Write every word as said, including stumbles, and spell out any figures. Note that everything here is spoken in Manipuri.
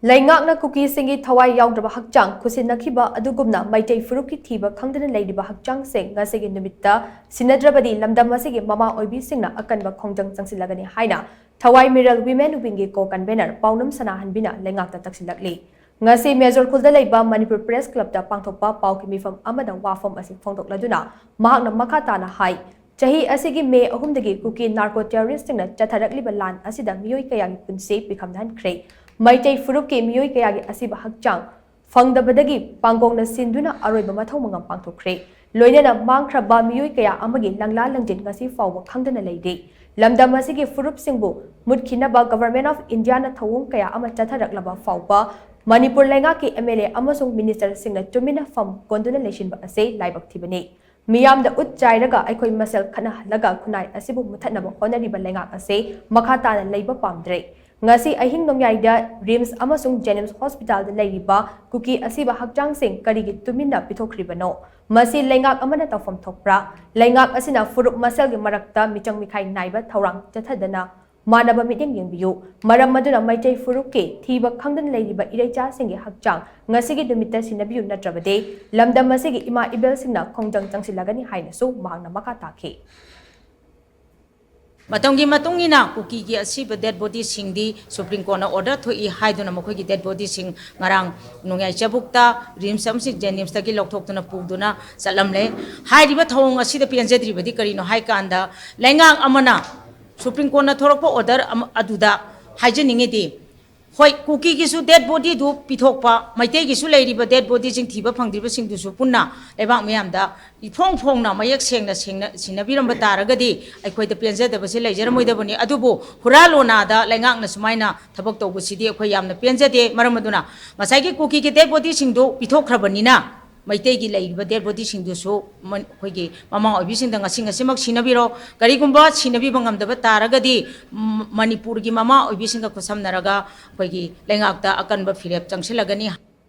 ꯂꯩꯉꯥꯛꯅ ꯀꯨꯀꯤꯁꯤꯡꯒꯤ ꯊꯋꯥꯏ ꯌꯥꯎꯗ꯭ꯔꯕ ꯍꯛꯆꯥꯡ ꯈꯨꯠꯁꯤꯟꯅꯈꯤꯕ ꯑꯗꯨꯒꯨꯝꯅ ꯃꯩꯇꯩ ꯐꯨꯔꯨꯞꯀꯤ ꯊꯤꯕ ꯈꯪꯗꯅ ꯂꯩꯔꯤꯕ ꯍꯛꯆꯥꯡꯁꯤꯡ ꯉꯁꯤꯒꯤ ꯅꯨꯃꯤꯠꯇ ꯁꯤꯟꯅꯗ꯭ꯔꯕꯗꯤ ꯂꯝꯗꯝ ꯑꯁꯤꯒꯤ ꯃꯃꯥ ꯑꯣꯏꯕꯤꯁꯤꯡꯅ ꯑꯀꯟꯕ ꯈꯣꯡꯖꯪ ꯆꯪꯁꯤꯜꯂꯒꯅꯤ ꯍꯥꯏꯅ ꯊꯋꯥꯏ ꯃꯤꯔꯦꯜ Women Wing ꯒꯤ co convenor ꯄꯥꯎꯅꯝ ꯁꯅꯥꯍꯟꯕꯤꯅ ꯂꯩꯉꯥꯛꯇ ꯇꯛꯁꯤꯜꯂꯛꯂꯤ꯫ ꯉꯁꯤ ꯃꯦꯖꯣꯔ ꯈꯨꯜꯗ ꯂꯩꯕ ꯃꯅꯤꯄꯨꯔ ꯄ꯭ꯔꯦꯁ ꯀ꯭ꯂꯕꯇ ꯄꯥꯡꯊꯣꯛꯄ ꯄꯥꯎꯒꯤ ꯃꯤꯐꯝ ꯑꯃꯗ ꯋꯥꯐꯝ ꯑꯁꯤ ꯐꯣꯡꯗꯣꯛꯂꯗꯨꯅ ꯃꯍꯥꯛꯅ ꯃꯈꯥ ꯇꯥꯅ ꯍꯥꯏ, ꯆꯍꯤ ꯑꯁꯤꯒꯤ ꯃꯦ ꯑꯍꯨꯝꯗꯒꯤ ꯀꯨꯀꯤ ꯅꯥꯔꯀꯣ ꯇꯦꯔꯣꯔꯤꯁ꯭ꯠꯁꯤꯡꯅ ꯆꯠꯊꯔꯛꯂꯤꯕ ꯂꯥꯟ ꯑꯁꯤꯗ ꯃꯤꯑꯣꯏ ꯀꯌꯥꯒꯤ ꯄꯨꯟꯁꯤ ꯄꯤꯈꯝꯅꯍꯟꯈ꯭ꯔꯦ꯫ ꯃꯩꯇꯩ ꯐꯨꯔꯨꯞꯀꯤ ꯃꯤꯑꯣꯏ ꯀꯌꯥꯒꯤ ꯑꯁꯤꯕ ꯍꯛꯆꯥꯡ ꯐꯪꯗꯕꯗꯒꯤ ꯄꯥꯡꯒꯣꯡꯅ ꯁꯤꯟꯗꯨꯅ ꯑꯔꯣꯏꯕ ꯃꯊꯧ ꯃꯉꯝ ꯄꯥꯡꯊꯣꯛꯈ꯭ꯔꯦ꯫ ꯂꯣꯏꯅꯅ ꯃꯥꯡꯈ꯭ꯔꯕ ꯃꯤꯑꯣꯏ ꯀꯌꯥ ꯑꯃꯒꯤ ꯂꯪꯂꯥ ꯂꯪꯖꯤꯟ ꯉꯁꯤ ꯐꯥꯎꯕ ꯈꯪꯗꯅ ꯂꯩꯔꯤ꯫ ꯂꯝꯗꯝ ꯑꯁꯤꯒꯤ ꯐꯨꯔꯨꯞꯁꯤꯡꯕꯨ ꯃꯨꯠꯈꯤꯅꯕ Government of India ꯅ ꯊꯧꯑꯣꯡ ꯀꯌꯥ ꯑꯃ ꯆꯠꯊꯔꯛꯂꯕ ꯐꯥꯎꯕ ꯃꯅꯤꯄꯨꯔ ꯂꯩꯉꯥꯛꯀꯤ MLA ꯑꯃꯁꯨꯡ minister ꯁꯤꯡꯅ ꯇꯨꯃꯤꯟꯅ ꯐꯝ ꯀꯣꯟꯗꯨꯅ ꯂꯩꯁꯤꯟꯕ ꯑꯁꯤ ꯂꯥꯏꯕꯛ ꯊꯤꯕꯅꯤ꯫ ꯃꯤꯌꯥꯝꯗ ꯎꯠ ꯆꯥꯏꯔꯒ ꯑꯩꯈꯣꯏ ꯃꯁꯦꯜ ꯈꯠꯅꯍꯜꯂꯒ ꯈꯨꯟꯅꯥꯏ ꯑꯁꯤꯕꯨ ꯃꯨꯊꯠꯅꯕ ꯍꯣꯠꯅꯔꯤꯕ ꯂꯩꯉꯥꯛ ꯑꯁꯤ ꯃꯈꯥ ꯇꯥꯅ ꯂꯩꯕ ꯄꯥꯝꯗ꯭ꯔꯦ꯫ ꯉꯁꯤ ꯑꯍꯤꯡ ꯅꯣꯡꯌꯥꯏꯗ ꯔꯤꯝꯁ ꯑꯃꯁꯨꯡ ꯖꯦꯅꯤꯝꯁ ꯍꯣꯁꯄꯤꯇꯥꯜꯗ ꯂꯩꯔꯤꯕ ꯀꯨꯀꯤ ꯑꯁꯤꯕ ꯍꯛꯆꯥꯡꯁꯤꯡ ꯀꯔꯤꯒꯤ ꯇꯨꯃꯤꯟꯅ ꯄꯤꯊꯣꯛꯈ꯭ꯔꯤꯕꯅꯣ? ꯃꯁꯤ ꯂꯩꯉꯥꯛ ꯑꯃꯅ ꯇꯧꯐꯝ ꯊꯣꯛꯄ꯭ꯔꯥ? ꯂꯩꯉꯥꯛ ꯑꯁꯤꯅ ꯐꯨꯔꯨꯞ ꯃꯁꯦꯜꯒꯤ ꯃꯔꯛꯇ ꯃꯤꯆꯪ ꯃꯤꯈꯥꯏ ꯅꯥꯏꯕ ꯊꯧꯔꯥꯡ ꯆꯠꯊꯗꯅ ꯃꯥꯟꯅꯕ ꯃꯤꯠꯌꯦꯡ ꯌꯦꯡꯕꯤꯌꯨ꯫ ꯃꯔꯝ ꯑꯗꯨꯅ ꯃꯩꯇꯩ ꯐꯨꯔꯨꯞꯀꯤ ꯊꯤꯕ ꯈꯪꯗꯅ ꯂꯩꯔꯤꯕ ꯏꯔꯩꯆꯥꯁꯤꯡꯒꯤ ꯍꯛꯆꯥꯡ ꯉꯁꯤꯒꯤ ꯅꯨꯃꯤꯠꯇ ꯁꯤꯟꯅꯕꯤꯌꯨ, ꯅꯠꯇ꯭ꯔꯕꯗꯤ ꯂꯝꯗꯝ ꯑꯁꯤꯒꯤ ꯏꯃꯥ ꯏꯕꯦꯜꯁꯤꯡꯅ ꯈꯣꯡꯖꯪ ꯆꯪꯁꯤꯜꯂꯒꯅꯤ ꯍꯥꯏꯅꯁꯨ ꯃꯍꯥꯛꯅ ꯃꯈꯥ ꯇꯥꯈꯤ꯫ ꯃꯇꯝꯒꯤ ꯃꯇꯨꯡ ꯏꯟꯅ ꯀꯨꯀꯤꯒꯤ ꯑꯁꯤꯕ dead body ꯁꯤꯡꯗꯤ Supreme Court ꯅ order ꯊꯣꯛꯏ ꯍꯥꯏꯗꯨꯅ ꯃꯈꯣꯏꯒꯤ dead body ꯁꯤꯡ ꯉꯔꯥꯡ ꯅꯣꯡꯌꯥꯏ ꯆꯕꯨꯛꯇ ꯔꯤꯝꯁ ꯑꯃꯁꯨꯡ ꯖꯦꯅꯤꯝꯁꯇꯒꯤ ꯂꯧꯊꯣꯛꯇꯨꯅ ꯄꯨꯗꯨꯅ ꯆꯠꯂꯝꯂꯦ꯫ ꯍꯥꯏꯔꯤꯕ ꯊꯧꯑꯣꯡ ꯑꯁꯤꯗ ꯄꯦꯟꯖꯗ꯭ꯔꯤꯕꯗꯤ ꯀꯔꯤꯅꯣ ꯍꯥꯏ ꯀꯥꯟꯗ, ꯂꯩꯉꯥꯛ ꯑꯃꯅ Supreme Court ꯅ ꯊꯣꯔꯛꯄ order ꯑꯃ, ꯑꯗꯨꯗ ꯍꯥꯏꯖꯅꯤꯡꯉꯤꯗꯤ, ꯍꯣꯏ, ꯀꯨꯀꯤꯒꯤꯁꯨ dead body ꯗꯨ ꯄꯤꯊꯣꯛꯄ, ꯃꯩꯇꯩꯒꯤꯁꯨ ꯂꯩꯔꯤꯕ dead body ꯁꯤꯡ ꯊꯤꯕ ꯐꯪꯗ꯭ꯔꯤꯕꯁꯤꯡꯗꯨꯁꯨ ꯄꯨꯟꯅ ꯂꯩꯕꯥꯛ ꯃꯌꯥꯝꯗ ꯏꯐꯣꯡ ꯐꯣꯡꯅ, ꯃꯌꯦꯛ ꯁꯦꯡꯅ, ꯁꯦꯡꯅ ꯁꯤꯟꯅꯕꯤꯔꯝꯕ ꯇꯥꯔꯒꯗꯤ ꯑꯩꯈꯣꯏꯗ ꯄꯦꯟꯖꯗꯕꯁꯦ ꯂꯩꯖꯔꯝꯃꯣꯏꯗꯕꯅꯤ꯫ ꯑꯗꯨꯕꯨ ꯍꯨꯔꯥ ꯂꯣꯅꯥꯗ ꯂꯩꯉꯥꯛꯅ ꯁꯨꯃꯥꯏꯅ ꯊꯕꯛ ꯇꯧꯕꯁꯤꯗꯤ ꯑꯩꯈꯣꯏ ꯌꯥꯝꯅ ꯄꯦꯟꯖꯗꯦ꯫ ꯃꯔꯝ ꯑꯗꯨꯅ ꯉꯁꯥꯏꯒꯤ ꯀꯨꯀꯤꯒꯤ dead body ꯁꯤꯡꯗꯨ ꯄꯤꯊꯣꯛꯈ꯭ꯔꯕꯅꯤꯅ, ꯃꯩꯇꯩꯒꯤ ꯂꯩꯔꯤꯕ dead body ꯁꯤꯡꯗꯨꯁꯨ ꯃ-, ꯑꯩꯈꯣꯏꯒꯤ ꯃꯃꯥ ꯑꯣꯏꯕꯤꯁꯤꯡꯗ ꯉꯁꯤ ꯉꯁꯤꯃꯛ ꯁꯤꯟꯅꯕꯤꯔꯣ꯫ ꯀꯔꯤꯒꯨꯝꯕ ꯁꯤꯟꯅꯕꯤꯕ ꯉꯝꯗꯕ ꯇꯥꯔꯒꯗꯤ, ꯃ-, ꯃꯅꯤꯄꯨꯔꯒꯤ ꯃꯃꯥ ꯑꯣꯏꯕꯤꯁꯤꯡꯒ ꯈꯨꯠꯁꯝꯅꯔꯒ ꯑꯩꯈꯣꯏꯒꯤ ꯂꯩꯉꯥꯛꯇ ꯑꯀꯟꯕ ꯐꯤꯔꯦꯞ ꯆꯪꯁꯤꯜꯂꯒꯅꯤ꯫